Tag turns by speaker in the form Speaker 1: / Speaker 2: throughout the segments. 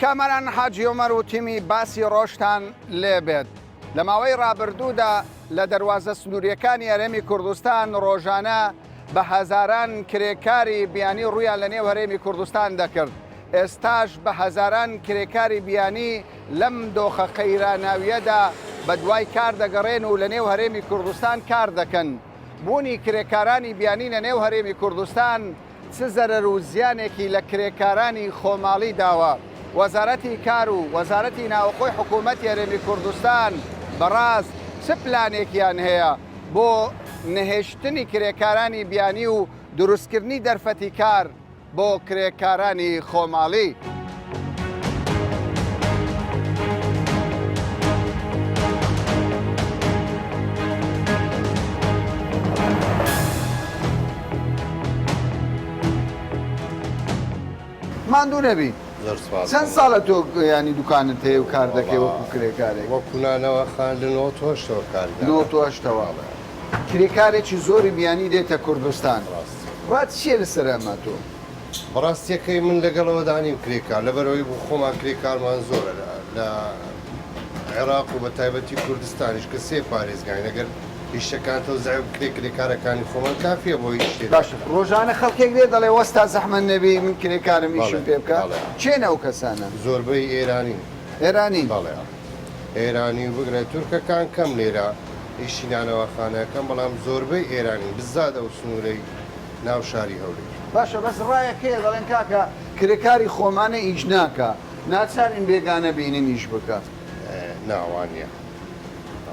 Speaker 1: کامەران حاجی عومەر و تیمی باسی ڕۆژتان لێبێت. لە ماوەی ڕابردوودا لە دەروازە سنوورییەکانی هەرێمی کوردستان ڕۆژانە بە هەزاران کرێکاری بیانی ڕوویان لە نێو هەرێمی کوردستان دەکرد، ئێستاش بە هەزاران کرێکاری بیانی لەم دۆخە قەیراناوییەدا بەدوای کار دەگەڕێن و لە نێو هەرێمی کوردستان کار دەکەن. بوونی کرێکارانی بیانی لە نێو هەرێمی کوردستان چ زەرەر و زیانێکی لە کرێکارانی خۆماڵی داوە؟ وەزارەتی کار و وەزارەتی ناوەخۆی حکوومەتی هەرێمی کوردستان بەڕاست چ پلانێکیان هەیە بۆ نەهێشتنی کرێکارانی بیانی و دروستکردنی دەرفەتی کار بۆ کرێکارانی خۆماڵی؟ ماندوو نەبی
Speaker 2: زۆر سوپاس
Speaker 1: چەند ساڵە تۆ ینی دوکانت هەیە و کار دەکەی وەکو کرێکارێک
Speaker 2: وەکو نانەوە خان لە نۆ تۆ هەشتەوە کار
Speaker 1: نۆ تۆ هەشتەوە کرێکارێکی زۆری بیانی دێتە کوردستان ڕات چییە لەسەر ئەمە تۆ؟
Speaker 2: بەڕاستیەکەی من لەگەڵەوەدا نیم کرێکار لەبەرئەوەی بۆ خۆمان کرێکارمان زۆرە لە عێراق و بە تایبەتی کوردستانیش کە سێ پارێزگاین ئەگەر ئیشەکان تەوزیع بکرێ کرێکارەکانی خۆمان کافیە بۆ ئیش تێدا
Speaker 1: باشە ڕۆژانە خەڵکێک دێ دەڵێ وەستا زەحمەت نەبی من کرێکارم ئیشم پێ بکە کێن ئەو کەسانە؟
Speaker 2: زۆربەی ئێرانین.
Speaker 1: ئێرانین؟
Speaker 2: بەڵێ ئێرانی و بگرە تورکەکان کەم لێرە ئیشی نانەواخانە ئەکەن بەڵام زۆربەی ئێرانین بزات ئەو سنوورەی ناو شاری هەولێر.
Speaker 1: باشە بەس ڕایەک هەیە دەڵێن کاکە کرێکاری خۆمانە ئیش ناکا ناچارین بێگانە بینین ئیش بکا.
Speaker 2: نا وانیە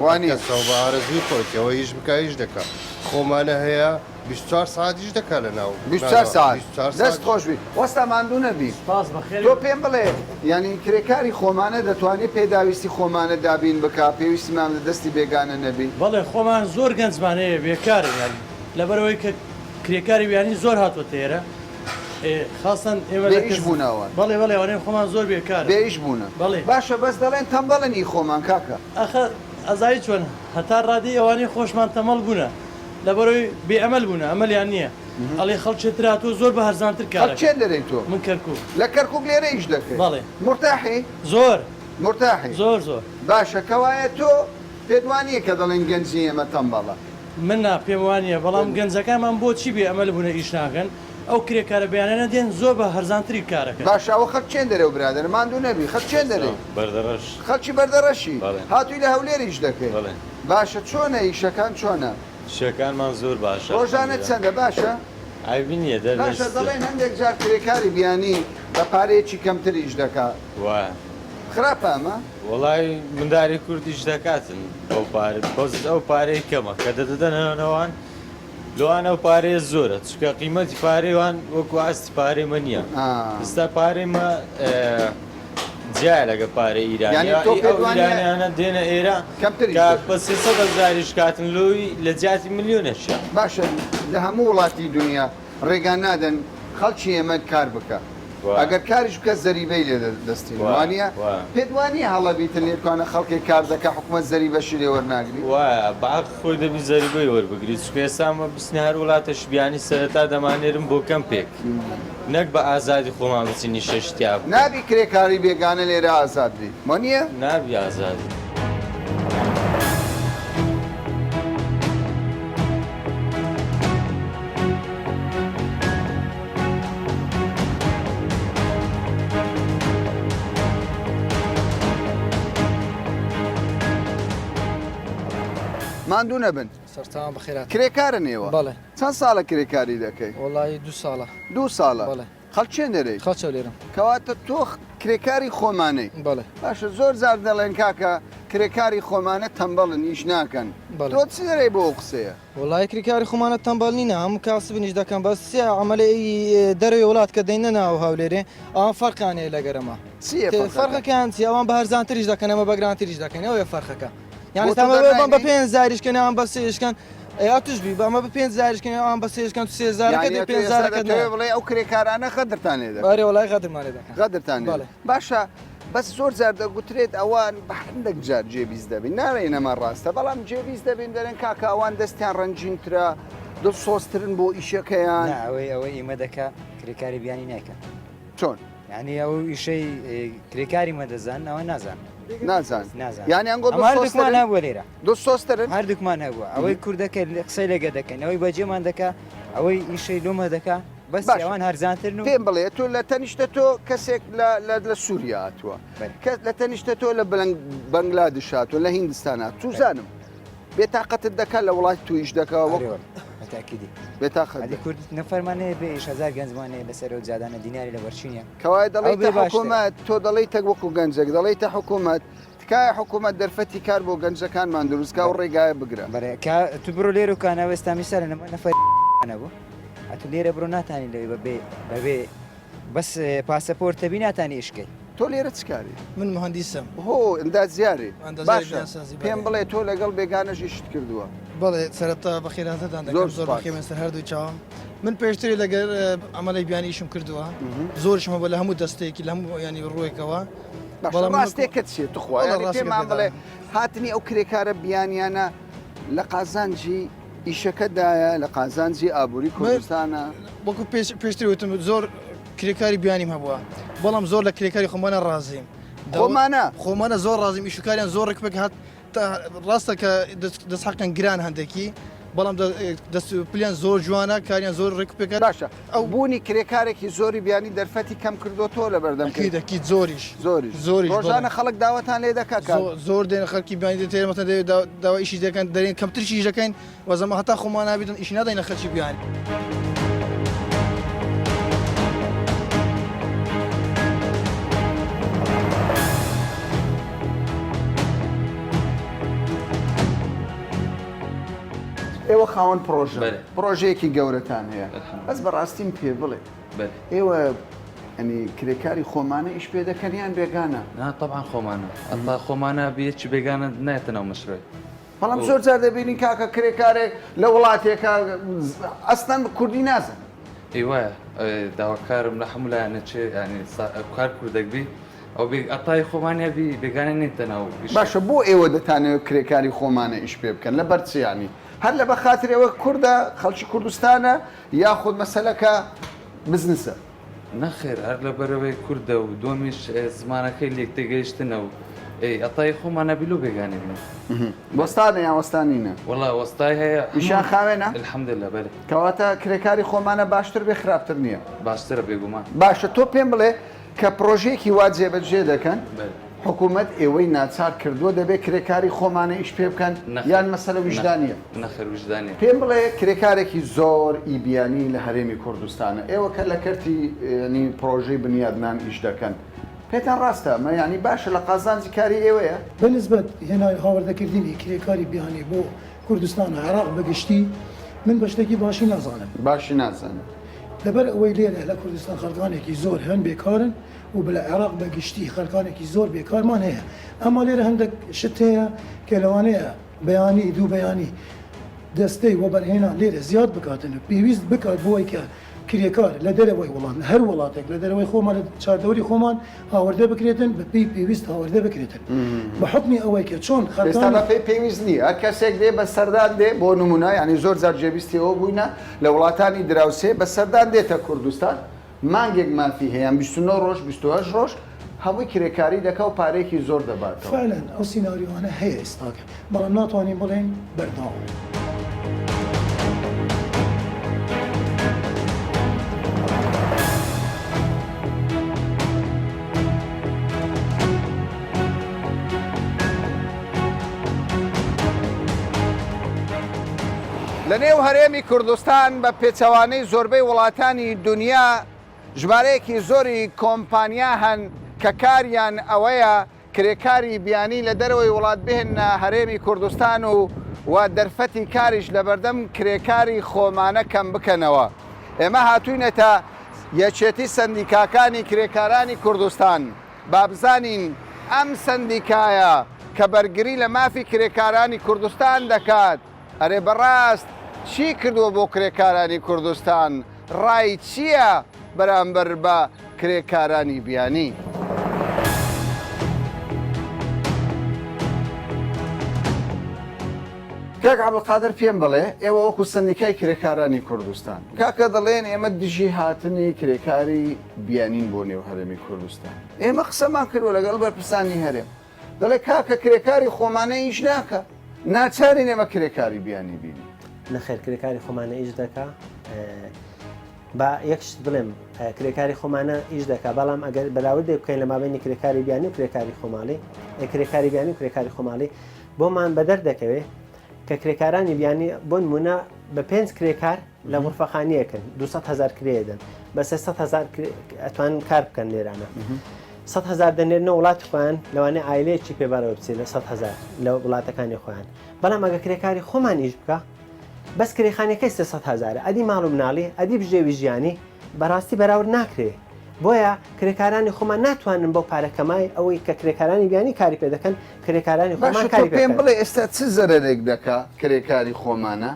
Speaker 1: وانیە.
Speaker 2: هەرکەسەو بە ئارەزووی خۆیتی ئەوە ئیش بکا ئیش دەکا خۆمانە هەیە 24 سەعات ئیش دەکا لە ناو
Speaker 1: 24 سەعات
Speaker 2: 24
Speaker 1: دەست
Speaker 2: سەعات
Speaker 1: خۆش بی وەستا ماندوو نەبی
Speaker 3: سپاس بەخێر
Speaker 1: تۆ پێم بڵێ یانی کرێکاری خۆمانە دەتوانێ پێداویستی خۆمانە دابین بکا پێویستیمان لە دەستی بێگانە نەبی؟
Speaker 3: بەڵێ خۆمان زۆر گەنجمان هەیە بێکارن یانی لەبەرئەوەی کە کرێکاری بیانی زۆر هاتووەتە ئێرە خاصەن ئێمە
Speaker 1: بێ ئیش بوونە ئەوان.
Speaker 3: بەڵێ بەڵێ ئەوانەی خۆمان زۆر بێکارن.
Speaker 1: بێ ئیش بوونە.
Speaker 3: بەڵێ.
Speaker 1: باشە بەس دەڵێن تەمبەڵن ئی خۆمان کاکە.
Speaker 3: ئەخە ئەزانی چۆن هەتا ڕادەی ئەوانەی خۆشمان تەمەڵ بوونە لەبەرئەوەی بێ ئەمەل بوونە ئەمەلیان نییە ئەڵێ خەڵکێ تر هاتووە زۆر بە هەرزانتر کار
Speaker 1: خەڵک
Speaker 3: ئەکا.
Speaker 1: چێ دەرێی تۆ؟
Speaker 3: من کەرکوک.
Speaker 1: لە کەرکوک لێرە ئیش دەکەی؟
Speaker 3: بەڵێ.
Speaker 1: مورتاحی؟
Speaker 3: زۆر.
Speaker 1: مورتاحی؟
Speaker 3: زۆر زۆر.
Speaker 1: باشە کەوایە تۆ پێت وا نییە کە دەڵێن گەنجی ئێمە تەمبەڵە؟
Speaker 3: من نا پێم وانیە بەڵام گەنجەکانمان بۆچی بێ ئەمەل بونە ئیش ناکەن ئەو کرێکارە بیانانە دێن زۆر بە هەرزانتری کارەکەن.
Speaker 1: باشە ئەوە خەڵک چێن دەرێ و برادەر ماندوو نەبی خەڵک چێن دەرێی؟
Speaker 4: بەردەڕەش.
Speaker 1: خەڵکی بەردەڕەشی؟
Speaker 4: بەڵێ.
Speaker 1: هاتووی لە هەولێر ئیش دەکەی؟
Speaker 4: بەڵێ.
Speaker 1: باشە چۆنە ئیشەکان چۆنە؟
Speaker 4: ئیشەکانمان زۆر باشە
Speaker 1: ڕۆژانە
Speaker 4: الحمدللە.
Speaker 1: چەندە باشە؟
Speaker 4: عەیبی نیە دەر
Speaker 1: باشە
Speaker 4: نەچیتە.
Speaker 1: دەڵێن هەندێک جار کرێکاری بیانی بە پارەیەکی کەمتر ئیش دەکا.
Speaker 4: وایە.
Speaker 1: خراپە ئەمە؟
Speaker 4: وەڵای منداری کورد ئیش دەکاتن بەو پارە بەس ئەو پارەی کەمە کە دەدەنەوان لەوان ئەو پارەیە زۆرە چونکە قیمەتی پارەی وان وەکو ئاستی پارەی مە نییە ئستا پارەی مە جیایە لەگە پارەی ئیران
Speaker 1: یانی تۆ پێت وانیە
Speaker 4: ئیرانیانە دێنە ئێرە
Speaker 1: کەمتریش
Speaker 4: کە
Speaker 1: دەکەن.
Speaker 4: بە 300 هەزاریش کاتن لۆی لە جیاتی ملیۆنێکە.
Speaker 1: باشە لە هەموو وڵاتی دونیا ڕێگا نادەن خەڵکی ئێمە کار بکا ئەگەر کاریش بکا زەریبەی لێ دەستێنن وانیە؟ پێت وانیە هەڵە بیتن لێتوانە خەڵکێک کار دەکا حکومەت زەریبەشی لێ وەرناگری؟
Speaker 4: وایە بە عەقڵ خۆی دەبی زەریبەی وەربگری چونکە ئێستا ئەمە بچنە هەر وڵاتەش بیانی سەرەتا دەماننێرن بۆ کەمپێک نەک بە ئازادی خۆمان بچین نیشەش تیا بکەین.
Speaker 1: نابی کرێکاری بێگانە لێرە ئازاد بی وانیە؟
Speaker 4: نابی ئازاد بی.
Speaker 1: ماندوو نەبن.
Speaker 5: سەرچاوان بەخێرهاتن.
Speaker 1: کرێکارن ئێوە؟
Speaker 5: بەڵێ.
Speaker 1: چەند ساڵە کرێکاری دەکەی؟
Speaker 5: وەڵایی دوو ساڵە.
Speaker 1: دوو ساڵە؟
Speaker 5: بەڵێ.
Speaker 1: خەڵک چێن دەرێی؟
Speaker 5: خەڵک هەولێرم.
Speaker 1: کەواتە تۆ کرێکاری خۆمانەی.
Speaker 5: بەڵێ.
Speaker 1: باشە زۆر جار دەڵێن کاکە کرێکاری خۆمانە تەمبەڵن ئیش ناکەن.
Speaker 5: بەڵێ.
Speaker 1: تۆ چ دەرێی بۆ ئەو قسەیە؟
Speaker 5: وەڵایی کریکاری خۆمانە تەمبەڵ نینە هەموو کاسبن ئیش دەکەن بەس سێ عەمەلەی دەرەوەی وڵات کە دەینە ناو هەولێرێ ئەوان فەرقیان هەیە لەگەر ئەمە
Speaker 1: چییە فەرقەکە؟
Speaker 5: فەرقەکەیان چیە ئەوان بە هەرزانتریش دەکەن ئەمە بە گرانتریش دەکەن ئەوەیە فەرقەکە یانی
Speaker 1: بۆ تۆ
Speaker 5: تا بە
Speaker 1: دەرناینی؟
Speaker 5: پێنج هەزاریش کەن ئەوان بە سێش کەن ئەی ئەتوش بی بە ئەمە بە پێنج هەزاریش کەن ئەوان بە سێش کەن تو سێ هەزارەکە
Speaker 1: یانی
Speaker 5: دەی
Speaker 1: ئەتۆ
Speaker 5: پێنج
Speaker 1: ئێستا
Speaker 5: هەزارەکەت
Speaker 1: دەتەوێ
Speaker 5: نایە
Speaker 1: بڵێی ئەو کرێکارانە غەدرتان لێ دەکەن
Speaker 5: ئەرێ وەڵای غەدرمان لێ دەکەن
Speaker 1: غەدرتان لێ
Speaker 5: بەڵێ.
Speaker 1: باشە بەس زۆر جار دەگوترێت ئەوان بە هەندێک جار جێبیست دەبین ناڵێین ئەمە ڕاستە بەڵام جێبیست دەبین دەرێن کاکە ئەوان دەستیان ڕەنگینترە دڵسۆزترن بۆ ئیشەکەیان.
Speaker 6: نا ئەوەی ئەوەی ئیمە دەکا کرێکاری بیانی نایکا.
Speaker 1: چۆن؟
Speaker 6: یعنی ئەو ئیشەی کرێکاری مە دەزان ئەوە نازان
Speaker 1: نازان
Speaker 6: نازان
Speaker 1: یعنی ئەنگۆ
Speaker 6: هەردووکمان هەبووە لێرە
Speaker 1: دڵسۆزترن
Speaker 6: هەردووکمان هەبووە ئەوەی کوردەکە قسەی لەگە دەکەن ئەوەی بەجێمان دەکا ئەوەی ئیشەی لۆمە دەکا بەس ئەوان هەرزانترن و
Speaker 1: پێم بڵێ تۆ لە تەنیشتە تۆ کەسێک لە سووریا هاتووە کەس لە تەنیشتە تۆ لە بەنگلادش هاتووە لە هیندستان هات چوزانم بێتاقەتت دەکات لە وڵاتی تو ئیش دەکا وەک
Speaker 6: بەتاکیدی
Speaker 1: بێتاقەت
Speaker 6: ئەدی کورد نەفەرمان هەیە بێ ئیش هەزار گەنجمان هەیە لەسەر ئەو جادانە دیناری لەبەر چی نییە
Speaker 1: کەوایە
Speaker 6: ئەو
Speaker 1: دەڵێیتە
Speaker 6: بێ باشترە.
Speaker 1: حکوومەت تۆ دەڵێیتە وەکو گەنجێک دەڵێیتە حکوومەت تکایە حکوومەت دەرفەتی کار بۆ گەنجەکانمان دروست کا و ڕێگایە بگرە.
Speaker 6: بەڵێ کا تو بڕۆ لێرە و کاناوە ئێستا میسالە نەما نەفەر نەبوو ئەتو لێرە بڕۆ ناتانی لەوێ بەبێ بەبێ بەس پاسەپۆرت هەبی ناتانی ئیش کەی.
Speaker 1: تۆ لێرە چ کاری؟
Speaker 5: من موهەندیسم.
Speaker 1: هۆ ئەندازیاری.
Speaker 5: ئەندازیاری
Speaker 1: باشە
Speaker 5: بیناسازی بەڵێ.
Speaker 1: پێم بڵێ تۆ لەگەڵ بێگانەش ئیشت کردووە؟
Speaker 5: بەڵێ سەرەتا بەخێرهاتنتان دەکەم
Speaker 1: زۆر
Speaker 5: زۆر
Speaker 1: سوپاس.
Speaker 5: بەخێربێن سەر هەردوو چاوم. من پێشتری لەگەر عەمەلەی بیانی ئیشم کردووە زۆریشم هەبووە لە هەموو دەستەیەکی لە هەموو یانی ڕووێکەوە
Speaker 1: باشە
Speaker 5: بەڵام من وەکو
Speaker 1: ڕاستێکە چییە توخوا
Speaker 5: وەڵا
Speaker 1: یانی
Speaker 5: ڕاستێکە
Speaker 1: پێمان
Speaker 5: پێ
Speaker 1: بڵێ
Speaker 5: دەڵێم.
Speaker 1: هاتنی ئەو کرێکارە بیانیانە لە قازانجی ئیشەکەدایە لە قازانجی ئابووری
Speaker 5: من
Speaker 1: کوردستانە؟
Speaker 5: وەکو پێش پێشتر وتم زۆر کرێکاری بیانیم هەبووە بەڵام زۆر لە کرێکاری خۆمانە ڕازیم
Speaker 1: خۆمانە؟
Speaker 5: خۆمانە زۆر ڕازیم ئیش و کاریان زۆر ڕێک پێک هات تا ڕاستە کە دەست حەقیان گران هەندێکی بەڵام دەست و پلیان زۆر جوانە کاریان زۆر ڕێک و پێکە
Speaker 1: باشە ئەو بوونی کرێکارێکی زۆری بیانی دەرفەتی کەم کردۆتەوە لە بەردەم
Speaker 5: ئەکید ئەکید زۆریش
Speaker 1: زۆریش
Speaker 5: زۆریش
Speaker 1: ڕۆژانە خەڵک داوەتان لێ دەکا کار
Speaker 5: زۆر دێن خەڵکی بیانی دێن تێرە مەسەن دەیەوێت داوا ئیشی دەکەن دەرێن کەمتریش ئیش دەکەین وەزەمە هەتا خۆمان نابیتن ئیش نادەینە خەلکی بیانی.
Speaker 1: ئێوە خاوەن پڕۆژەن، پڕۆژەیەکی گەورەتان هەیە، بەس بەڕاستیم پێ بڵێ ئێوە ئەنی کرێکاری خۆمانە ئیش پێ دەکەن یان بێگانە؟
Speaker 7: نا تەبعەن خۆمانە، ئەتا خۆمانە بێ هیچ بێگانە نایەتە ناو مەشروعی.
Speaker 1: بەڵام زۆر جار دەبینین کاکە کرێکارێک لە وڵاتێکە ئەسڵەن کوردی نازانێت.
Speaker 7: ئەی وایە داواکارم لە هەموو لایەنە چێ یانی کار کوردەک بی ئەو بێ ئەتای خۆمانە بی بێگانە نێتە ناو ئیش.
Speaker 1: باشە بۆ ئێوە دەتانەوێت کرێکاری خۆمانە ئیش پێ بکەن لەبەر چ یانی هەر لەبە خاتری ئەوە کوردە خەڵکی کوردستانە یاخود مەسەلەکە بزنسە؟
Speaker 7: نەخێر هەر لەبەرئەوەی کوردە و دووەمیش زمانەکەی لێک تێگەیشتنە و ئەی ئەتای خۆمان ئەبی لۆ بێگانەی بین.
Speaker 1: وەستانە یان وەستا نینە؟
Speaker 7: وەڵا وەستای هەیە
Speaker 1: ئیشیان خاوێنە؟
Speaker 7: الحمدللە بەلێ.
Speaker 1: کەواتە کرێکاری خۆمانە باشتر بێ خراپتر نییە؟
Speaker 7: باشترە بێگومان.
Speaker 1: باشە تۆ پێم بڵێ کە پڕۆژەیەکی وا جێبەجێ دەکەن حکوومەت ئێوەی ناچار کردووە دەبێ کرێکاری خۆمانە ئیش پێ بکەن یان مەسەلە ویژدانییە؟
Speaker 7: نەخێر ویژدانییە.
Speaker 1: پێم بڵێ کرێکارێکی زۆر ی بیانی لە هەرێمی کوردستانە ئێوە کە لە کەرتی یانی پڕۆژەی بنیادنان ئیش دەکەن پێتان ڕاستە ئەمە یانی باشە لە قازانجی کاری ئێوەیە؟
Speaker 8: بە نسبەت هێنای هاوردەکردنی کرێکاری بیانی بۆ کوردستان و عێراق بە گشتی من بە شتێکی باشی نازانم.
Speaker 1: باشی نازانی.
Speaker 8: لەبەر ئەوەی لێرە لە کوردستان خەڵکانێکی زۆر هەن بێکارن و لە عێراق بە گشتی خەڵکانێکی زۆر بێکارمان هەیە ئەما لێرە هەندێک شت هەیە کە لەوانەیە بەیانی دوو بەیانی دەستەی وەبەرهێنان لێرە زیاد بکاتن و پێویست بکات بۆی کە کرێکار لە دەرەوەی وڵات لە هەر وڵاتێک لە دەرەوەی خۆمان لە چاردەوری خۆمان هاوردە بکرێتن بە پێی پێویست هاوردە بکرێتن بە حوکمی ئەوەی کە چۆن
Speaker 1: ئێستا
Speaker 8: خەڵکانی
Speaker 1: بە پێی پێویست نییە هەر کەسێک دێ بە سەردان دێ بۆ نمونە یانی زۆر جار جێبیستی ئەوە بووینە لە وڵاتانی دراوسێ بە سەردان دێتە کوردستان مانگێک مافی هەیە یان 29 ڕۆژ 28 ڕۆژ هەمووی کرێکاری دەکا و پارەیەکی زۆر دەباتەوە.
Speaker 8: فعلا ئەو سیناریۆانە هەیە ئێستاکە بەڵام ناتوانین بڵێین بەردەوام.
Speaker 1: لە نێو هەرێمی کوردستان بە پێچەوانەی زۆربەی وڵاتانی دونیا ژمارەیەکی زۆری کۆمپانیا هەن کە کاریان ئەوەیە کرێکاری بیانی لە دەرەوەی وڵات بهێننە هەرێمی کوردستان و و دەرفەتی کاریش لەبەردەم کرێکاری خۆمانە کەم بکەنەوە. ئێمە هاتووینەتە یەکێتی سەندیکاکانی کرێکارانی کوردستان با بزانین ئەم سەندیکایە کە بەرگری لە مافی کرێکارانی کوردستان دەکات ئەرێ بەڕاست چی کردووە بۆ کرێکارانی کوردستان؟ ڕای چییە بەرامبەر بە کرێکارانی بیانی؟ کاک عەبدولقادر پێم بڵێ ئێوە وەکو سەندیکای کرێکارانی کوردستان کاکە دەڵێن ئێمە دژی هاتنی کرێکاری بیانین بۆ نێو هەرێمی کوردستان ئێمە قسەمان کردوە لەگەڵ بەرپرسانی هەرێم دەڵێ کاکە کرێکاری خۆمانە ئیش ناکە ناچارین ئێمە کرێکاری بیانی بینین.
Speaker 9: نەخێر کرێکاری خۆمانە ئیش دەکا با یەک شت بڵێم کرێکاری خۆمانە ئیش دەکا بەڵام ئەگەر بەراوردێک بکەین لە مابینی کرێکاری بیانی و کرێکاری خۆماڵی کرێکاری بیانی و کرێکاری خۆماڵی بۆمان بەدەر دەکەوێ کە کرێکارانی بیانی بۆ نمونە بە پێنج کرێکار لە غرفەخانیەکەن 200 هزار کرێدەن بە 300 هزار ئەتوانن کار بکەن لێرانە 100 هزار دەنێرنە وڵاتی خۆیان لەوانەیە ئایلەیەکی پێ بەڕێوە بچێت لە 100 هزار لە وڵاتەکانی خۆیان بەڵام ئەگە کرێکاری خۆمان ئیش بکە بەس کرێخانەکەی 300 هزارە ئەدی ماڵ و مناڵی ئەدی بژێوی ژیانی بەڕاستی بەراورد ناکرێ بۆیە کرێکارانی خۆمان ناتوانن بەو پارە کەمای ئەوەی کە کرێکارانی بیانی کاری پێ دەکەن کرێکارانی خۆمان
Speaker 1: باشە تۆ
Speaker 9: کاری پێ
Speaker 1: پێم
Speaker 9: بکەن.
Speaker 1: بڵێ ئێستا چ زەرەرێک دەکا کرێکاری خۆمانە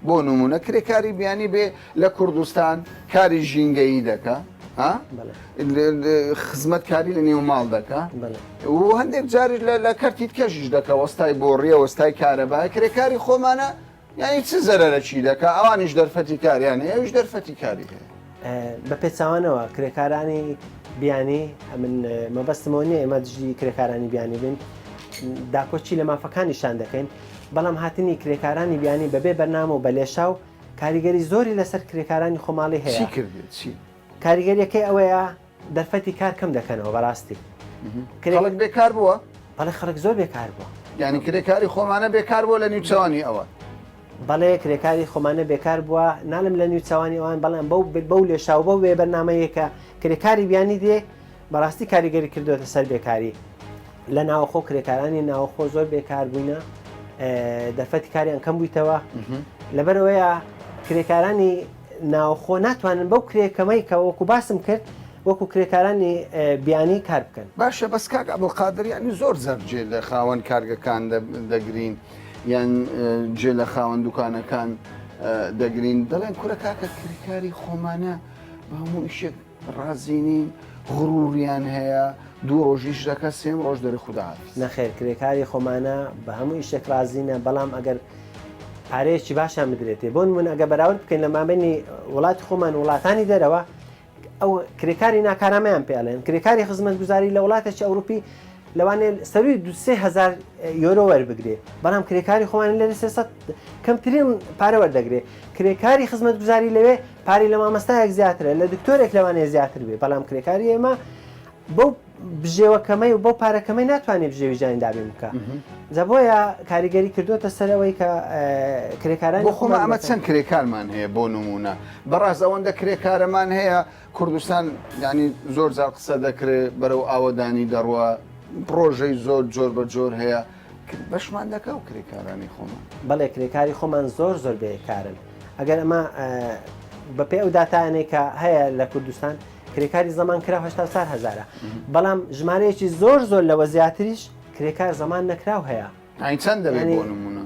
Speaker 1: بۆ نمونە کرێکاری بیانی بێ لە کوردستان کاری ژینگەیی دەکا ها
Speaker 9: بەڵێ.
Speaker 1: خزمەتکاری لە نێو ماڵ دەکا
Speaker 9: بەڵێ.
Speaker 1: و هەندێک جاریش لە لە کەرتی کەشیش دەکا وەستای بۆڕیە وەستای کارەبایە کرێکاری خۆمانە یانی چ زەرەرەکی دەکا ئەوانیش دەرفەتی کاریان هەیە ئەویش دەرفەتی کاری هەیە.
Speaker 9: بە پێچەوانەوە کرێکارانی بیانی ئەمن مەبەستمەوە نییە ئێمە دژی کرێکارانی بیانی بین داکۆکی لە مافەکانیشان دەکەین بەڵام هاتنی کرێکارانی بیانی بەبێ بەرنامە و بە لێشاو کاریگەری زۆری لەسەر کرێکارانی خۆماڵی هەیە
Speaker 1: چی کردێت چی؟
Speaker 9: کاریگەریەکەی ئەوەیە دەرفەتی کار کەم دەکەنەوە بەڕاستی
Speaker 1: خەڵک بێکار بووە؟
Speaker 9: بەڵێ خەڵک زۆر بێکار بووە.
Speaker 1: یعنی کرێکاری خۆمانە بێکار بووە لە نیوچەوانی ئەوە؟
Speaker 9: بەڵێ کرێکاری خۆمانە بێکار بووە ناڵم لە نیوچەوانی ئەوان بەڵام بەو بەو لێشاو بەو بێ بەرنامەیە کە کرێکاری بیانی دێ بەڕاستی کاریگەری کردوێتە سەر بێکاری لە ناوخۆ کرێکارانی ناوخۆ زۆر بێکار بووینە دەرفەتی کاریان کەم بوویتەوە لەبەرەوەیە کرێکارانی ناوخۆ ناتوانن بەو کرێ کەمەی کە وەکو باسم کرد وەکو کرێکارانی بیانی کار بکەن.
Speaker 1: باشە بەس کاک عەبدولقادر یانی زۆر جار جێ لە خاوەن کارگەکان دەگرین یان جێ لە خاوەن دوکانەکان دەگرین دەڵێن کورە کاکە کرێکاری خۆمانە بە هەموو ئیشێک ڕازی نین غروریان هەیە دوو ڕۆژ ئیش دەکات سێم ڕۆژ دەرێ خودا حافیز.
Speaker 9: نەخێر کرێکاری خۆمانە بە هەموو ئیشێک ڕازینە بەڵام ئەگەر پارەیەکی باشیان بدرێتێ بۆ نمونە ئەگە بەراورد بکەین لە مابینی وڵاتی خۆمان وڵاتانی دەرەوە ئەو کرێکاری ناکارامەیان پێ ئەڵێن کرێکاری خزمەتگوزاری لە وڵاتێکی ئەوروپی لەوانەیە سەروی 2000 یۆرۆ وەربگرێ بەڵام کرێکاری خۆمان لە 300 کەمترین پارە وەردەگرێ کرێکاری خزمەتگوزاری لەوێ پارەی لە مامەستایەک زیاترە لە دکتۆرێک لەوانەیە زیاتر بێ بەڵام کرێکاری ئێمە بەو بژێوە کەمەی و بەو پارە کەمەی ناتوانێت بژێوی ژیانی دابین بکە جا بۆیە کاریگەری کردوتە سەر ئەوەی کە کرێکاران
Speaker 1: بۆ خۆمان ئەمە چەند کرێکارمان هەیە بۆ نمونە بەڕاست ئەوەندە کرێکارەمان هەیە کوردستان ینی زۆر جار قسە دەکرێت بەرەو ئاوەدانی دەڕوا پرۆژەی زۆر جۆر بە جۆر هەیە بەشمان دەکا و کرێکارانی خۆمان.
Speaker 9: بەڵێ کرێکاری خۆمان زۆر زۆر بێکارن ئەگەر ئەمە بەپێ ئەو داتایانەی کە هەیە لە کوردستان کرێکاری زەمان کرا 84 هزارە بەڵام ژمارەیەکی زۆر زۆر لەوە زیاتریش کرێکار زەمان نەکراو هەیە
Speaker 1: ئەی چەند دەبێت بۆ نمونە؟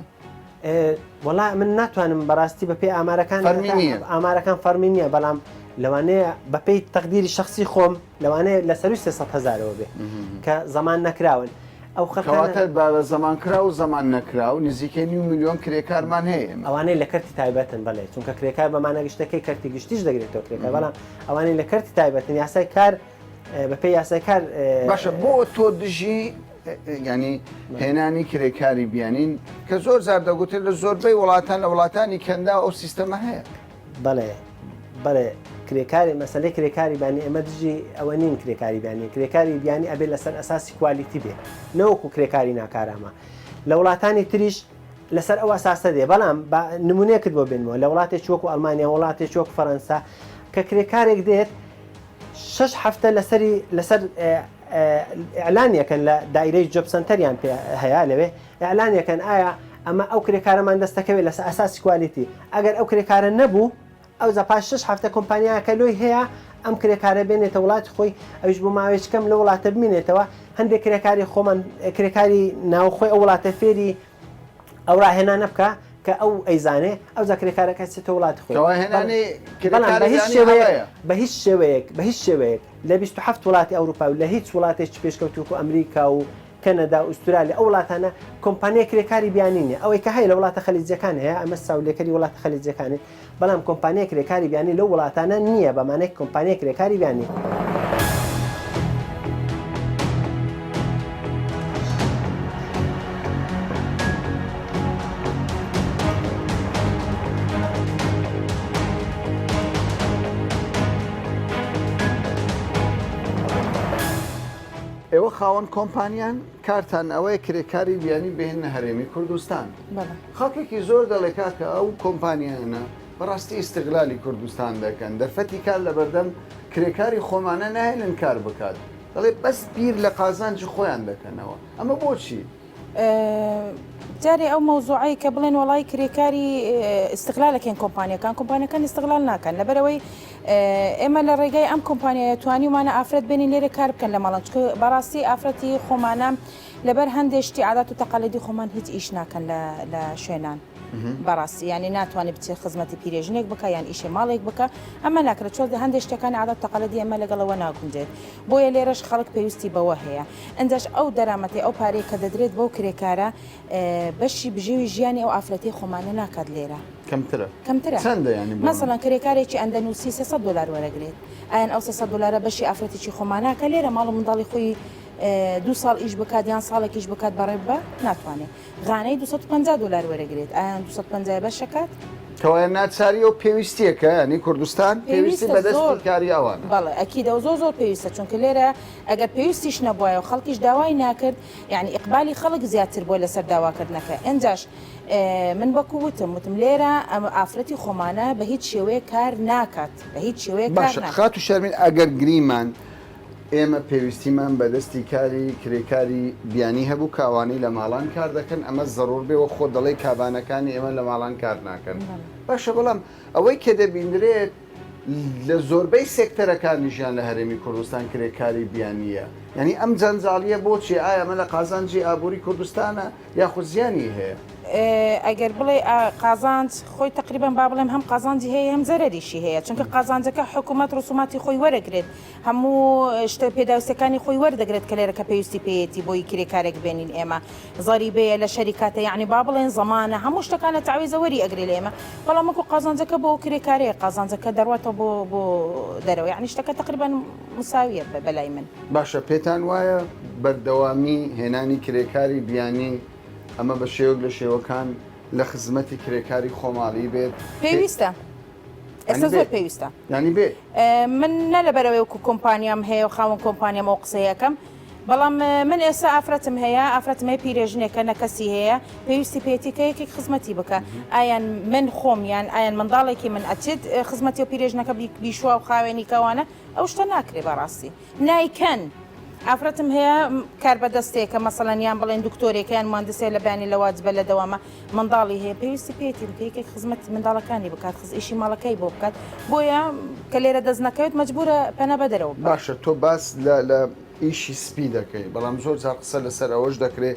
Speaker 9: وەڵا من ناتوانم بەڕاستی بەپێی ئامارەکان ئامارەکان فەرمی نییە بەڵام لەوانەیە بەپێی تەقدیری شخصی خۆم لەوانەیە لە سەروی 300 هزارەوە بێ کە زەمان نەکراون ئەو
Speaker 1: خەڵکانە بە زەمان کراو و زەمان نەکراو نزیکەی نیو ملیۆن کرێکارمان هەیە ئێمە.
Speaker 9: ئەوانەی لە کەرتی تایبەتن بەڵێ چونکە کرێکار بە مانا گشتەکەی کەرتی گشتیش دەگرێتەوە کرێکار بەڵام ئەوانەی لە کەرتی تایبەتن یاسای کار بەپێی یاسای کار
Speaker 1: باشە بۆ تۆ دژی ینی هێنانی کرێکاری بیانین کە زۆر جار دەگوترێت لە زۆربەی وڵاتان لە وڵاتانی کەندا ئەو سیستەمە هەیە.
Speaker 9: بەڵێ بەڵێ کرێکاری مەسەلەی کرێکاری بیانی ئێمە دژی ئەوە نین کرێکاری بیانی کرێکاری بیانی ئەبێت لەسەر ئەساسی quality بێ نەوەکو کرێکاری ناکارامە لە وڵاتانی تریش لەسەر ئەو ئەساسە دێ بەڵام با نمونەیەکت بۆ بێنمەوە لە وڵاتێکی وەکو ئەڵمانیا وڵاتێکی وەکو فەرەنسا کە کرێکارێک دێت شەش هەفتە لەسەری لەسەر ئیعلانیەکەن لە دایرەی job center یان پێ هەیە لەوێ ئیعلانیەکەن ئایا ئەمە ئەو کرێکارەمان دەستەکەوێت لەسەر ئەساسی quality ئەگەر ئەو کرێکارە نەبوو ئەوجا پاش شەش هەفتە کۆمپانیاکە لۆی هەیە ئەم کرێکارە بێنێتە وڵاتی خۆی ئەویش بۆ ماوەیەکی کەم لە وڵاتە بمینێتەوە هەندێک کرێکاری خۆمان کرێکاری ناوخۆی ئەو وڵاتە فێری ئەو ڕاهێنانە بکە کە ئەو ئەیزانێ ئەوجا کرێکارەکە چێتە وڵاتی خۆی
Speaker 1: کەوا هێنانی
Speaker 9: بەڵام بە
Speaker 1: کرێکاری
Speaker 9: هیچ
Speaker 1: بیانی
Speaker 9: شێوەیەک
Speaker 1: هەڵەیە.
Speaker 9: بە هیچ شێوەیەک بە هیچ شێوەیەک لە 27 وڵاتی ئەوروپا و لە هیچ وڵاتێکی پێشکەوتوو وەکو ئەمریکا و. کەنەدا و ئوسترالیا ئەو وڵاتانە کۆمپانیای کرێکاری بیانی نیە ئەوەی کە هەیە لە وڵاتە خەلیجیەکان هەیە ئەمە چاولێکەری وڵاتە خەلیجیەکانن بەڵام کۆمپانیای کرێکاری بیانی لەو وڵاتانە نییە بە مانای کۆمپانیای کرێکاری بیانی.
Speaker 1: ئێوە خاوەن کۆمپانیان کارتان ئەوەیە کرێکاری بیانی بهێننە هەرێمی کوردستان. خەڵکێکی زۆر دەڵێ کاکە ئەو کۆمپانیایانە بەڕاستی ئیستغلالی کوردستان دەکەن، دەرفەتی کار لەبەردەم کرێکاری خۆمانە ناهێلن کار بکات، دەڵێ بەس بیر لە قازانجی خۆیان دەکەنەوە، ئەمە بۆچی؟
Speaker 10: جارێ ئەو مەوزوعەی کە بڵێن وەڵای کرێکاری ئیستغلالەکەین کۆمپانیەکان، کۆمپانیەکان ئیستغلال ناکەن، لەبەرئەوەی ئێمە لە ڕێگای ئەم کۆمپانیایە توانیومانە ئافرەت بێنین لێرە کار بکەن لە ماڵان، چونکە بەڕاستی ئافرەتی خۆمانە لەبەر هەندێ شتی عادات و تەقالیدی خۆمان هیچ ئیش ناکەن لە لە شوێنان بەڕاستی یانی ناتوانێت بچێت خزمەتی پیرێژنێک بکە یان ئیشێ ماڵێک بکە ئەمە ناکرێت چۆن هەندێ شتەکانی عادات تەقالیدی ئێمە لەگەڵەوە ناگونجێت بۆیە لێرەش خەڵک پێویستی بەوە هەیە ئەنجاش ئەو دەرامەتی ئەو پارەیە کە دەدرێت بەو کرێکارە بەشی بژێوی ژیانی ئەو ئافرەتی خۆمانە ناکات لێرە
Speaker 1: کەمترە
Speaker 10: کەمترە
Speaker 1: چەندە یانی بۆ
Speaker 10: مەسەڵەن کرێکارێکی ئەندەنوسی 300 دلار وەرەگرێت ئایان ئەو 300 دلارە بەشی ئافرەتێکی خۆماناکە لێرە ماڵ و منداڵی خۆی دوو ساڵ ئیش بکات یان ساڵێک ئیش بکات بەڕێ ببا ناتوانێ غانەی 250 دلار وەرەگرێت ئایان 250 بەشەکات
Speaker 1: کەوایە ناچاریە و پێویستیەکە یانی کوردستان پێویستی
Speaker 10: پێویستە
Speaker 1: بەدەستی
Speaker 10: زۆر
Speaker 1: کاری ئەوانە.
Speaker 10: بەڵێ ئەکیدە و زۆر زۆر پێویستە چونکە لێرە ئەگەر پێویستیش نەبوایە و خەڵکیش داوای ناکرد یانی ئیقبالی خەڵک زیاتر بووە لەسەر داواکردنەکە ئنجاش من وەکو وتم وتم لێرە ئەم ئافرەتی خۆمانە بە هیچ شێوەیەک کار ناکات بە هیچ شێوەیەک کار
Speaker 1: باشە
Speaker 10: ناکات.
Speaker 1: خاتوو شەرمین ئەگەر گریمان ئێمە پێویستیمان بە دەستی کاری کرێکاری بیانی هەبوو کە ئەوانەی لە ماڵان کار دەکەن ئەمە زەڕوور بێ وەک خۆت دەڵێی کابانەکانی ئێمە لە ماڵان کار ناکەن باشە بەڵام ئەوەی کە دەبینرێت لە زۆربەی سێکتەرەکانی ژیان لە هەرێمی کوردستان کرێکاری بیانییە یانی ئەم جەنجاڵییە بۆچی ئایا ئەمە لە قازانجی ئابووری کوردستانە یاخود زیانی هەیە؟
Speaker 10: ئەگەر بڵێی قازانج خۆی تەقریبەن با بڵێم هەم قازانجی هەیە هەم زەرەریشی هەیە چونکە قازانجەکە حکوومەت ڕسوماتی خۆی وەرەگرێت هەموو شتە پێداویستەکانی خۆی وەردەگرێت کە لێرە کە پێویستی پێیەتی بۆی کرێکارێک بێنین ئێمە زەریبەیە لە شەریکاتە یعنی با بڵێن زەمانە هەموو شتەکانە تەعویزە وەری ئەگرێ لە ئێمە بەڵام وەکو قازانجەکە بۆ کرێکارەیە قازانجەکە دەڕواتەوە بۆ بۆ دەرەوە یعنی شتەکە تقریبا مساویە بەلای من.
Speaker 1: باشە پێتان وایە بەردەوامی هێنانی کرێکاری بیانی ئەمە بە شێوەک لە شێوەکان لە خزمەتی کرێکاری خۆماڵی بێت؟
Speaker 10: پێویستە. ئێستا زۆر پێویستە.
Speaker 1: یانی بێ؟
Speaker 10: من نە لەبەرئەوەی وەکو کۆمپانیام هەیە و خاوەن کۆمپانیام ئەو قسەیە ئەکەم، بەڵام من ئێستا ئافرەتم هەیە، ئافرەتم هەیە پیرێژنێکە نە کەسی هەیە، پێویستی پێیەتی کە یەکێک خزمەتی بکا. ئایان من خۆم یان ئایان منداڵێکی من ئەچێت خزمەتی ئەو پیرێژنەکە بیشوا و خاوێنی کە ئەوانە، ئەو شتە ناکرێ بەڕاستی. نایکەن. ئافرەتم هەیە کاربەدەستێکە مەسەلەن یان بڵێن دکتۆرێکە یان مهندسێ لە بەیانی لە واجبە لە دەوامە منداڵی هەیە پێویستی پێیەتی بکە یەکێک خزمەتی منداڵەکانی بکات خز ئیشی ماڵەکەی بۆ بکات بۆیە کە لێرە دەست نەکەوێت مەجبورە پەنا بە دەرەوە ببات.
Speaker 1: باشە تۆ باس لە لە ئیشی سپی دەکەی بەڵام زۆر جار قسە لەسەر ئەوەش دەکرێ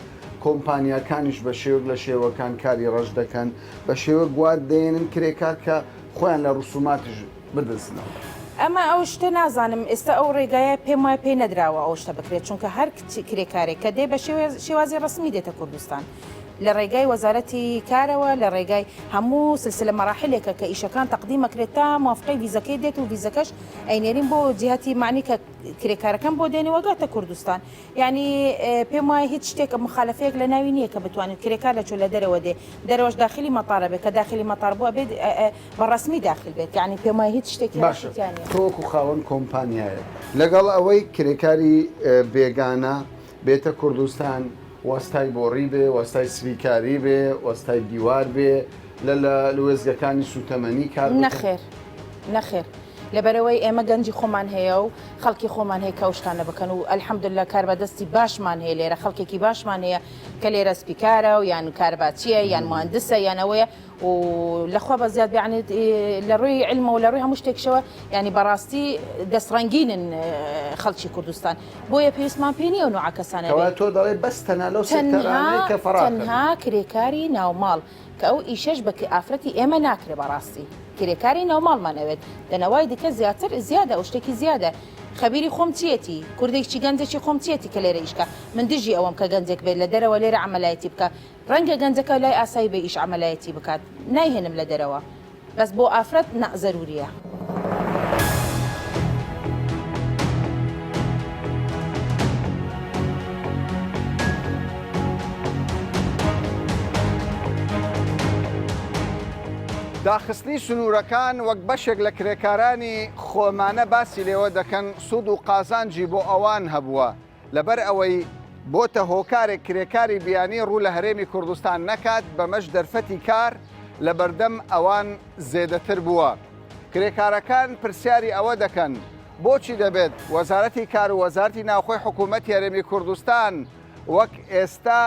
Speaker 1: کۆمپانیاکانیش بە شێوەک لە شێوەکان کاری ڕەش دەکەن بە شێوەک وا دەێنن کرێکار کە خۆیان لە ڕسوماتیش بدزنەوە.
Speaker 10: ئەمە ئەو شتە نازانم ئێستا ئەو ڕێگایە پێم وایە پێی نەدراوە ئەو شتە بکرێت چونکە هەر کرێکارێک کە دێ بە شێوازی ڕەسمی دێتە کوردستان لە ڕێگای وەزارەتی کارەوە لە ڕێگای هەموو سلسلە مەراحلێکە کە ئیشەکان تەقدیم ئەکرێت تا موافقەی ڤیزەکەی دێت و ڤیزەکەش ئەینێرین بۆ جیهەتی معنی کە کرێکارەکەم بۆ دێنێ وەگاتە کوردستان یانی پێم وایە هیچ شتێک مخالفەیەک لە ناوی نییە کە بتوانین کرێکار لە چۆ لە دەرەوە دێ دەرەوەش داخلی مەتارە بێت کە داخلی مەتار بووە بێت بە ڕەسمی داخل بێت یانی پێم وایە هیچ شتێکی
Speaker 1: باشە
Speaker 10: ڕەشی تیا نییە.
Speaker 1: تۆ وەکو خاوەن کۆمپانیایەک لەگەڵ ئەوەی کرێکاری بێگانە بێتە کوردستان وەستای بۆڕی بێ وەستای سپیکاری بێ وەستای دیوار بێ لە لە وێستگەکانی سوتەمەنی کار بکات؟
Speaker 10: نەخێر نەخێر لەبەرئەوەی ئێمە گەنجی خۆمان هەیە و خەڵکی خۆمان هەیە کە ئەو شتانە بکەن و الحمدللە کاربەدەستی باشمان هەیە لێرە خەڵکێکی باشمان هەیە کە لێرە سپیکارە و یان کارباچیە یان موهەندسە یان ئەوەیە و لەخوا بەزیاد بێ یانی لە ڕووی عیلمەوە لە ڕووی هەموو شتێکشەوە یانی بەڕاستی دەستڕەنگینن خەڵکی کوردستان بۆیە پێویستمان پێ نییە ئەو نوعە کەسانە
Speaker 1: کەوایە تۆ دەڵێی بەس تەنها لەو سێکتەرانەی کە فەراخن.
Speaker 10: تەنها کرێکاری ناوماڵ کە ئەو ئیشەش بە ئافرەتی ئێمە ناکرێ بەڕاستی کرێکاری ناوماڵمان ئەوێت دەنەوای دیکە زیاتر زیادە ئەو شتێکی زیادە. خەبیری خۆم چیەتی کوردێکی گەنجێکی خۆم چیەتی کە لێرە ئیش کا من دژی ئەوەم کە گەنجێک بێت لە دەرەوە لێرە عەمەلایەتی بکا ڕەنگە گەنجەکە لای ئاسایی بێ ئیش عەمەلایەتی بکات نایهێنم لە دەرەوە بەس بۆ ئافرەت نا زەروریە.
Speaker 1: داخستنی سنوورەکان وەک بەشێک لە کرێکارانی خۆمانە باسی لێوە دەکەن سوود و قازانجی بۆ ئەوان هەبووە لەبەر ئەوەی بۆتە هۆکارێک کرێکاری بیانی ڕوو لە هەرێمی کوردستان نەکات بەمەش دەرفەتی کار لەبەردەم ئەوان زێدەتر بووە. کرێکارەکان پرسیاری ئەوە دەکەن بۆچی دەبێت وەزارەتی کار و وەزارەتی ناوخۆی حکوومەتی هەرێمی کوردستان وەک ئێستا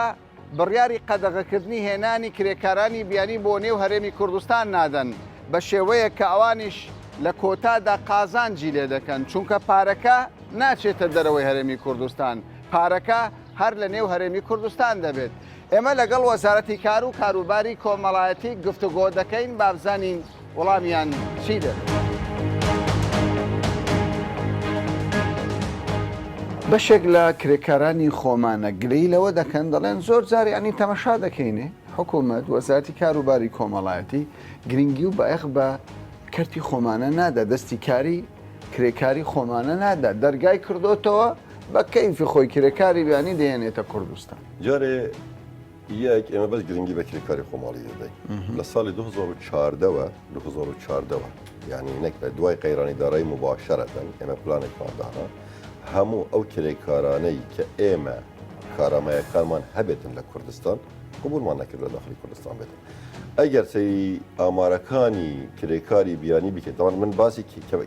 Speaker 1: بڕیاری قەدەغەکردنی هێنانی کرێکارانی بیانی بۆ نێو هەرێمی کوردستان نادەن بە شێوەیەک کە ئەوانیش لە کۆتادا قازانجی لێ دەکەن چونکە پارەکە ناچێتە دەرەوەی هەرێمی کوردستان پارەکە هەر لە نێو هەرێمی کوردستان دەبێت. ئێمە لەگەڵ وەزارەتی کار و کاروباری کۆمەڵایەتی گفتوگۆ دەکەین با بزانین وەڵامیان چی دەبێت. بەشێک لە کرێکارانی خۆمانە گلەیی لەوە دەکەن دەڵێن زۆر جار یانی تەمەشا دەکەینێ حکوومەت وەزارەتی کاروباری کۆمەڵایەتی گرنگی و بایەخ بە کەرتی خۆمانە نادا دەستی کاری کرێکاری خۆمانە نادا دەرگای کردۆتەوە بە کەیفی خۆی کرێکاری بیانی دەهێنێتە کوردستان.
Speaker 11: جارێ یەک ئێمە بەس گرنگی بە کرێکاری خۆماڵی دەدەین لە ساڵی 2014 وە 2014 وە یعنی نەک لە دوای قەیرانی دارایی مباشرەتەن ئێمە پلانێکمان دانا هەموو ئەو کرێکارانەی کە ئێمە کارامەیەکانمان هەبێتن لە کوردستان قبولمان نەکرد لە داخلی کوردستان بێتن ئەگەر سەیری ئامارەکانی کرێکاری بیانی بکەیت تەوان من باسی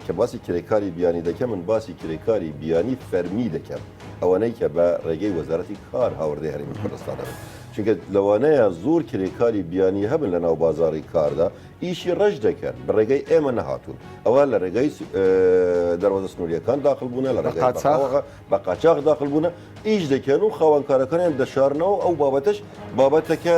Speaker 11: کە باسی کرێکاری بیانی دەکەم من باسی کرێکاری بیانی فەرمی دەکەم ئەوانەی کە بە ڕێگەی وەزارەتی کار هاوردەی هەرێمی کوردستان دەبن چونکە لەوانەیە زۆر کرێکاری بیانی هەبن لە ناو بازاری کاردا ئیشی ڕەش دەکەن بە ڕێگەی ئێمە نەهاتوون ئەوە لە ڕێگەی دەروازە سنووریەکان داخل بوونە لە ڕێگەی بە قاچاخ داخل بوونە ئیش دەکەن و خاوەنکارەکانیان دەشارنەوە ئەو بابەتەش بابەتەکە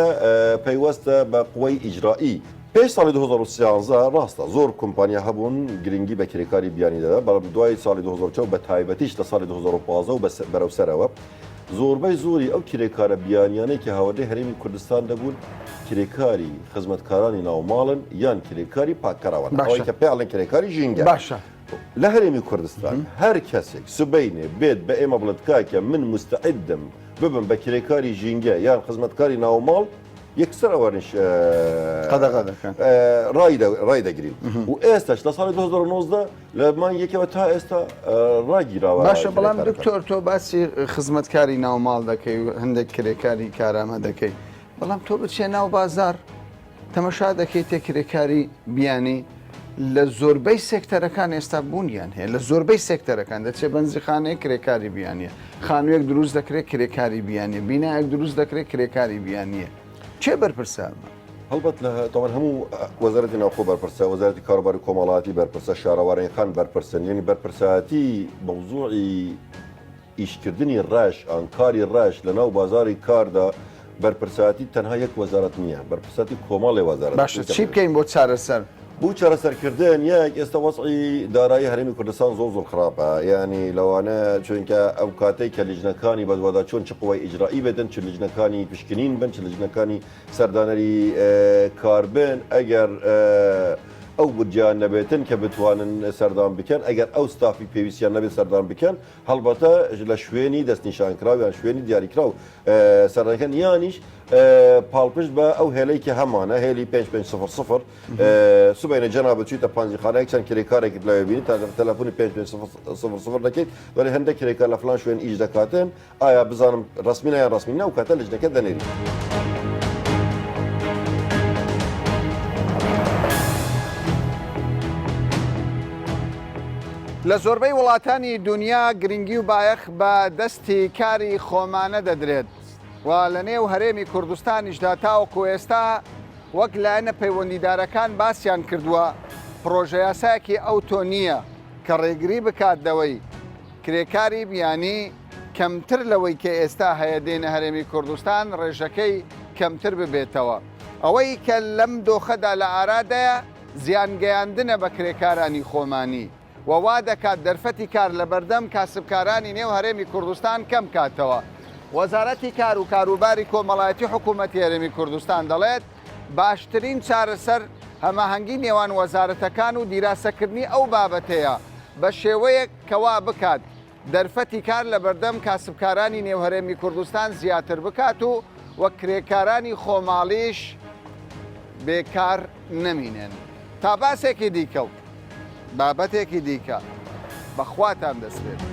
Speaker 11: پەیوەستە بە قوەی ئیجرائی. پێش ساڵی 2013 ڕاستە زۆر کۆمپانیا هەبوون گرنگی بە کرێکاری بیانی دەدا، بەڵام دوای ساڵی 2004 بە تایبەتیش لە ساڵی 2015 و بەرەو سەرەوە زۆربەی زۆری ئەو کرێکارە بیانیانەی کە هاوردەی هەرێمی کوردستان دەبوون کرێکاری خزمەتکارانی ناوماڵن یان کرێکاری پاککەرەوەن ئەوەی کە پێی ئەڵێن کرێکاری ژینگە.
Speaker 1: باشە.
Speaker 11: لە هەرێمی کوردستان هەر کەسێک سبەینێ بێت بە ئێمە بڵێت کاکە من موستەعیدم ببم بە کرێکاری ژینگە یان خزمەتکاری ناوماڵ یەکسەر ئەوانیش
Speaker 1: قەدەغە دەکەن
Speaker 11: ڕای دەگرین و ئێستاش لە ساڵی 2019 لە مانگ یەکەوە تا ئێستا ڕاگیراوە
Speaker 1: باشە بەڵام دکتۆر تۆ باسی خزمەتکاری ناوماڵ دەکەی و هەندێک کرێکاری کارامە دەکەی بەڵام تۆ بچێ ناو بازار تەمەشا دەکەی تێ کرێکاری بیانی لە زۆربەی سێکتەرەکان ئێستا بوونیان هەیە لە زۆربەی سێکتەرەکان دەچێ بەنزیخانەیە کرێکاری بیانیە خانوویەک دروست دەکرێت کرێکاری بیانیە بینایەک دروست دەکرێت کرێکاری بیانیە کێ بەرپرسە ئەمە؟
Speaker 11: هەڵبەت لە تاوان هەموو وەزارەتی ناوخۆ بەرپرسە وەزارەتی کاروباری کۆمەڵاتی بەرپرسە شارەوانیەکان بەرپرسن یعنی بەرپرسایەتی مەوزوعی ئیشکردنی ڕەش ئان کاری ڕەش لە ناو بازاری کاردا بەرپرسایەتی تەنها یەک وەزارەت نییە بەرپرسایەتی کۆمەڵێ وەزارەتە.
Speaker 1: باشە چی بکەین بۆ چارەسەر؟
Speaker 11: بۆ چارەسەرکردن یەک ئێستا وەزعی دارایی هەرێمی کوردستان زۆر زۆر خراپە یانی لەوانە چونکە ئەو کاتەی کە لیژنەکانی بەدواداچوون چ قوای ئیجرایی بێتن چ لیژنەکانی پشکنین بن چ لیژنەکانی سەردانەری کار بن ئەگەر ئەو بودجەیان نەبێتن کە بتوانن سەردان بکەن ئەگەر ئەو ستافی پێویستیان نەبێت سەردان بکەن هەڵبەتە لە شوێنی دەستنیشانکراو یان شوێنی دیاریکراو سەردانکەن یانیش پاڵپشت بە ئەو هێلەی کە هەمانە هێلی 5500 سبەینە جەنابت چوویتە پانجیخانەیەک چەند کرێکارێکت لەوێ بینی تا تەلەفۆنی 5500 دەکەیت دەڵێ هەندێک کرێکار لە فلان شوێن ئیش دەکاتن ئایا بزانم ڕەسمینە یان ڕەسمی نیە ئەو کاتە لیژنەکە دەنێرین.
Speaker 1: لە زۆربەی وڵاتانی دونیا گرنگی و بایەخ بە دەستی کاری خۆمانە دەدرێت و لە نێو هەرێمی کوردستانیشدا تاوەکو ئێستا وەک لایەنە پەیوەندیدارەکان باسیان کردووە پڕۆژەیاسایەکی ئەوتۆ نییە کە ڕێگری بکات لەوەی کرێکاری بیانی کەمتر لەوەی کە ئێستا هەیە دێنە هەرێمی کوردستان ڕێژەکەی کەمتر ببێتەوە. ئەوەی کە لەم دۆخەدا لە ئارادایە زیان گەیاندنە بە کرێکارانی خۆمانی. و وا دەکات دەرفەتی کار لەبەردەم کاسبکارانی نێو هەرێمی کوردستان کەم کاتەوە. وەزارەتی کار و کاروباری کۆمەڵایەتی حکوومەتی هەرێمی کوردستان دەڵێت، باشترین چارەسەر هەماهەنگی نێوان وەزارەتەکان و دیراسەکردنی ئەو بابەتەیە بە شێوەیەک کە وا بکات دەرفەتی کار لەبەردەم کاسبکارانی نێو هەرێمی کوردستان زیاتر بکات و و کرێکارانی خۆماڵیش بێکار نەمینێن. تا باسێکی دیکە و بابەتێکی دیکە بە خواتان دەسپێرم.